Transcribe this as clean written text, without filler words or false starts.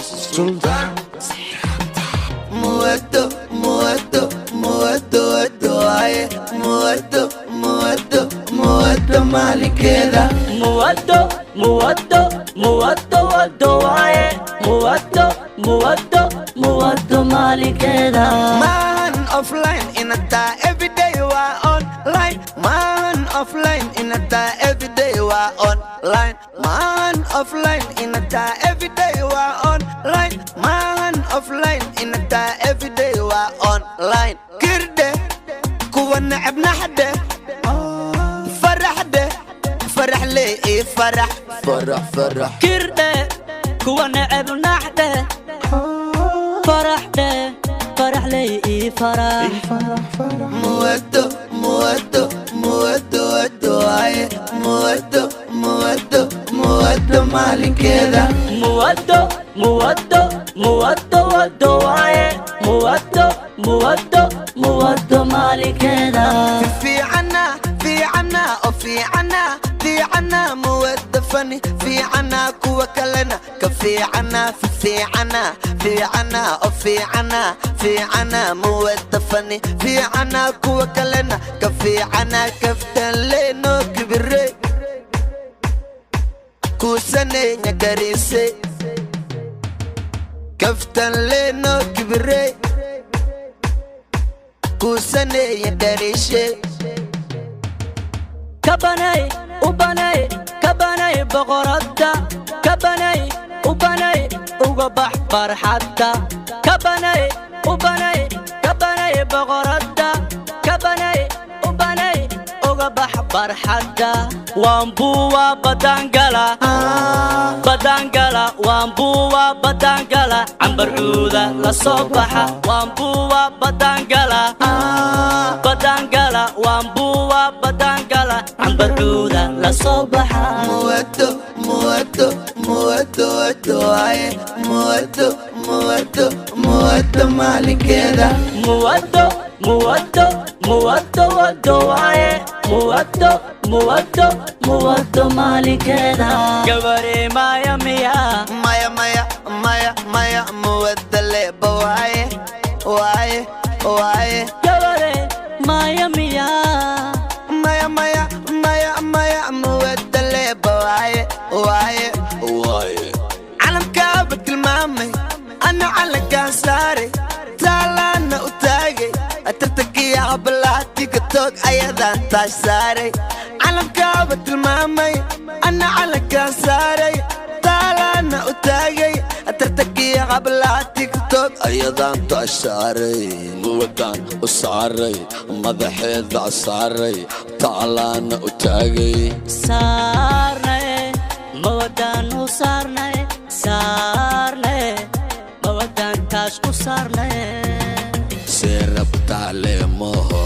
Sultan. Muwado, muwado, muwado, wado waaye. Muwado, muwado, muwado maalinkeeda. Muwado, muwado, muwado, wado waaye. Muwado, muwado, muwado maalinkeeda. Maahan offline inataa, everyday waa online. Maahan offline inataa, everyday waa online. Maahan offline inataa, everyday waa online. Maahan offline inataa, everyday waa online. Kirde kuwa neceb naxde, faraxde, farax lee ii farax, farax, farax. Kirdhe kuwa neceb naxdhe, faraxdhe, faraxley ii farax. Muwado, muwado, muwado, wado waaye. Muwado, muwado, muwado maalinkeeda. Muwado, muwado, muwado, wado waaye. Muwado, muwado, muwado maalinkeeda. Fiicana, fiicana oo fiicana, fiicana muwada fani fiicana, kuwa kalena ka fiicana. Fiicana, fiicana oo fiicana, fiicana muwada fani fiicana, kuwa kalena ka fiicana. Kaftan leeno kibire kuusanenya garise. Kaftan leeno kibire kuusanenya garishe. Kabanay ubanay, kabanay boqoradda, kabanay ubanay, uga bax farxadda. Kabanay ubanay, kabanay boqoradda, kabanay ubanay, uga bax barxadda. Waan buuwa badangala, badangala, waan buuwa badangala, cambarcuuda la soo baxa. Waan buuwa badangala, badangala, waan buuwa badangala, cambarcuuda la soo baxa. Muwado, muwado, muwado, wado waaye. Muwado, muwado, muwado maalinkeeda. Muwado, muwado, muwado, wado waaye. Muwado, muwado, muwado maalinkeeda. Gabare maya miya? Maya, maya, maya, maya, muwada leba waaye, waaye, waaye. Gabare maya miya? Maya, maya, maya, maya, muwada leba waaye, waaye, waaye. Calamkaaba tilmaamay, ana calankaan saaray, taalaana u taagay tartankiya hablaha TikTok, ayadaan taash saaray. Calamkaaba tilmaamay, ana calankaan saaray, taalaana u taagay tartankiya hablaha TikTok, ayadaan taash saaray. Muwadaan u saaray, madaxeeda saaray, taalaana u taagay. Saarnay mawadaan u saarnay, saarnay mawadaan taas ku saarnay. See rabtaa lee mooho.